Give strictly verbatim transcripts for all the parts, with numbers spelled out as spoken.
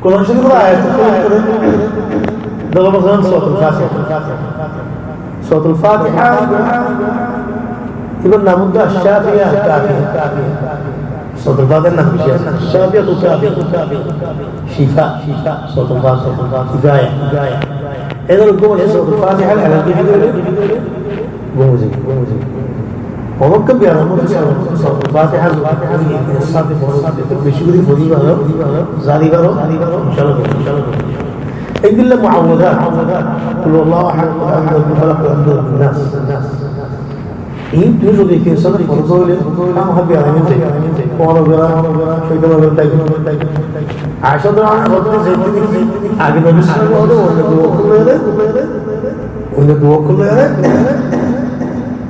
Kuran Córif or ayat or bútore, dóro, masalan, Suratul Fatiha. Suratul Fatiha, ibár nam óilde Ash-Shafiya Al-Kafiya. Suratul Fatiha r nam ki? Ash-Shafiya Al-Kafiya. Shifa, Shifa, Suratul Fatiha, Hidaya. Eder uggwá mane Suratul Fatiha r elaj ki? Gúm ói zaibo, gúm ói zaibo. Honó biyaram ot Suratul Fatiha zodi beci gori fori faro, zari faro, inshallah, inshallah. Endilla muawwizat, Qul huwallahu ahad, Qul a'udhu bi rabbil falaq, Qul a'udhu bi rabbin nas. Iín tuñí zodi ek insane fore óile, hámaha biyaram ói zaibo. Kuran or bera, cóitan or bera táibo. Aisha radiyallahu anha hoór de, age Nobi sallallahu alaihi wasallam e oinno duwá ókkol loiyóre, oinno duwá ókkol loiyóre,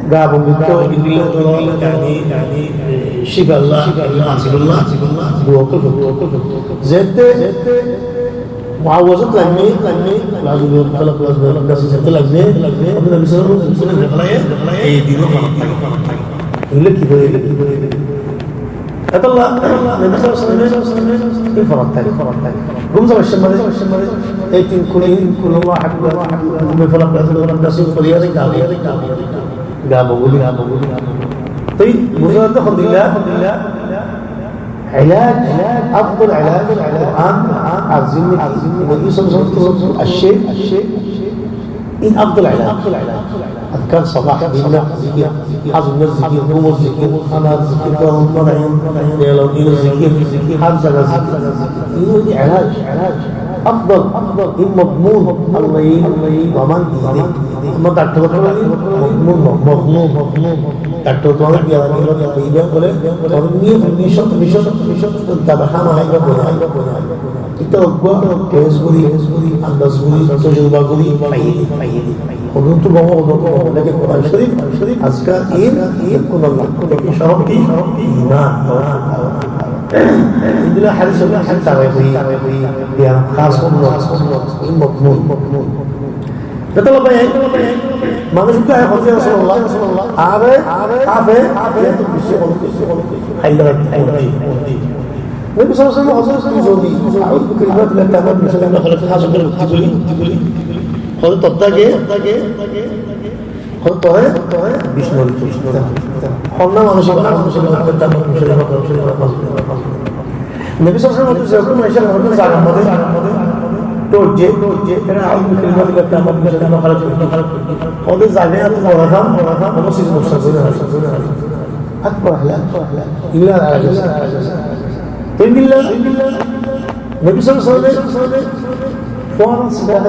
ga bongitto, endilla dóro, yani, yani, e, Shifa Allah, Nasrullah, duwá ókkol foitto. Zeéñtte muawwizat lainé, lainé, Qul a'udhu bi rabbil falaq, Qul a'udhu bi rabbin nas, zeéñtte lainé, Nobi sallallahu alaihi wasallam e dekháiye, e din o fara táke. Egulla ki hoiye? Etolla Nobi sallallahu alaihi wasallam e fara táke. Gúm zabar somot e tin kuli, Qul huwallahu ahad, Qul a'udhu bi rabbil falaq, Qul a'udhu bi rabbin nas, foriye ga, ga bonguli, ga bonguli. Toi buzá zar de hondilla, elaj, afdol elaj, Kuran ar zikir, Nobi sallallahu alaihi wasallam e aiccé, in afdol elaj. Azkar sabah, din, zikir, hazonor zikir, gúmor zikir, hánar zikir, góror zikir, zikir, har zagar zikir. In óilde elaj, afdol, in mazmun, Allaye zaman diyé. Añára daktor ókkole mazmun no, mazmun. Daktor ókkole biyaram óile, biyaram óile, tuáñra niyot, niyot, niyot, niyot, niyot, niyot, niyot, niyot, niyot, Ítara uggwá test gorí, andaz gorí, tojruba gorí, faiyé dé, faiyé dé. Hodún tu gom, hodún tu gom, lekin Kuran Córif, azkar, in, bekkún Allah. Lekin córot ki? Iman. Endilla hadis ot asé, tawe hoi, ya, khas ummot, ummot, mazmun. Etolla bái, manúic uggwá hoó de, "Ya Rasulullah, añáre, añáre, añáre, eto beci hoó de, hoó de, hoó de." Nobi sallallahu alaihi wasallam e hoó de, "Zodi a'udhu bi kalimatillahi tammat min sharri ma khalaq, hoó de, tottáke, hoó de, tore, tore, bicmori, bicmori." Honna manúic, manúic, tammat min sharri ma khalaq, Nobi sallallahu alaihi wasallam e hoó de, "Ze hono manúic e hono zagar modde dóijje, ere a'udhu bi kalimatillahi tammat min sharri ma khalaq." Hoó de, zagar modde dóra, hono sis nuksan gorí no fare. Akbar halak, illa halak. Endilla, Nobi sallallahu alaihi wasallam e foran sida,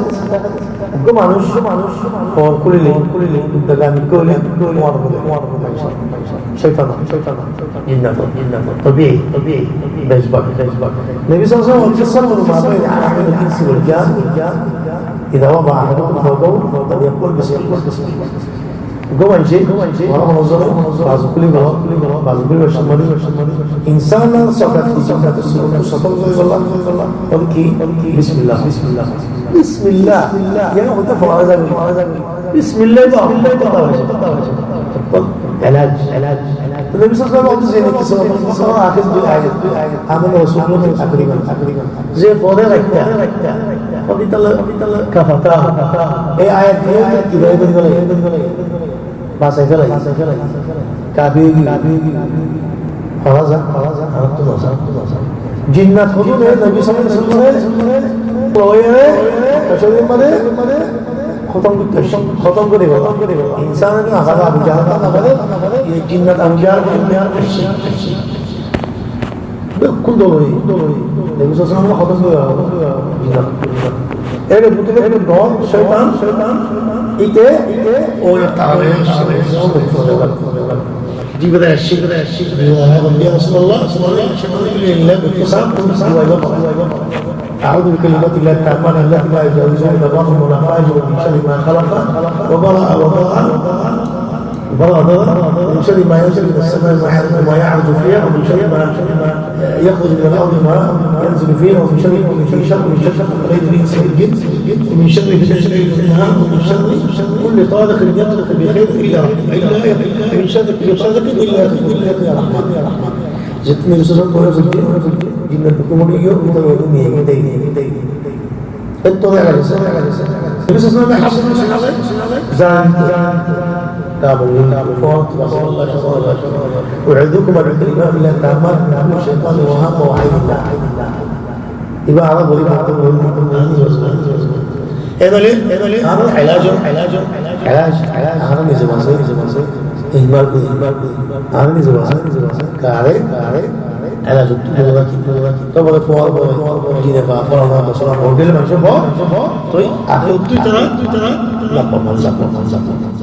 uggwá manúic, uggwá manúic foran kúlile, uggwá gani kúlile, foran kúlile, foran kúlile. Cóitan, cóitan. Jinnat, jinnat, tabi'i, tabi'i, becbák, becbák. Nobi sallallahu alaihi wasallam, "Sallu ma baina al-'ayni wal-insi wal-jan, idha wada'a ahadukum thawbahu falyaqul bismillah." Uggwá maincé, uggwá maincé, hono, hono zone bazu kúli gelo, bazu kúli gelo, insán or sokkat, sokkat, sokkat, hoó de ki? Bismillah, bismillah, bismillah. Yián hoóde fora zaibo, fora zaibo. Bismillah ba, elaj, elaj. Nobi sallallahu alaihi wasallam e hoó de, zene ki, sura, sura, ahér dui ayat, Amana Rasulullah fil akhiri, akhiri. Ze fore raikká, hoó de tala, hoó de tala, kafata. E ayat dui ki bái gori félaiye, basai félaiye. Kafi ói giyé. Fora za, fora za, ar to no za. Jinnat hodún e Nobi sallallahu alaihi wasallam e loiyóre, hotom gorí félaiye, hotom gorí félaiye. Insán e no asé, Abu Jahal no asé, e jinnat Abu Jahal, Abu Jahal. Bekkún dol óiye, Nobi sallallahu alaihi wasallam e hotom gorí félaiye. Jinnat. Ere bútore ek dol cóitan, ite, ite, oi tara, Jibril, Jibril, ya Rasulullah, sallallahu alaihi wasallam, أعوذ بكلمات الله التامات التي لا يجاوزهن بر ولا فاجر من شر ما خلق وبرأ وضاع وبرأ وضاع من شر ما ينزل من السماء وما يعرج فيها ومن شر ما يخرج من الأرض وما ينزل فيها ومن شر كل ذي شر، من شر غير ذي شر، ومن شر فتن الليل والنهار ومن شر كل طارق يطرق بخير إلا رحمه، إلا، ومن شر كل طارق إلا يطرق بخير يا رحمن. Zettin Nobi sallallahu alaihi wasallam e hoó de, Jinne hukum óiye, ítara óiye, niye giyé. Ettót dega giyé, dega giyé. Nabi sallallahu alaihi wasallam zan, zan, tabun, tabun, fon, fon, fon, fon. أعيذكما بكلمات الله التامات من كل شيطان وهمة وعين لامة. Ibá añára boli, boli, boli, boli, boli. Edóle, edóle, añára elaj, elaj, elaj, elaj, añára nize basi, nize basi, ihmal, ihmal, añára nize basi, nize basi, kare, kare, elaj, tu bolo na ki, bolo na ki, to bole, fo, bole, jine ba, fo, na, fo, na, fo, gele manúic, fo, fo, toi, ahi, tui tara, tui tara, na, fo, man, na, fo, man, na, fo.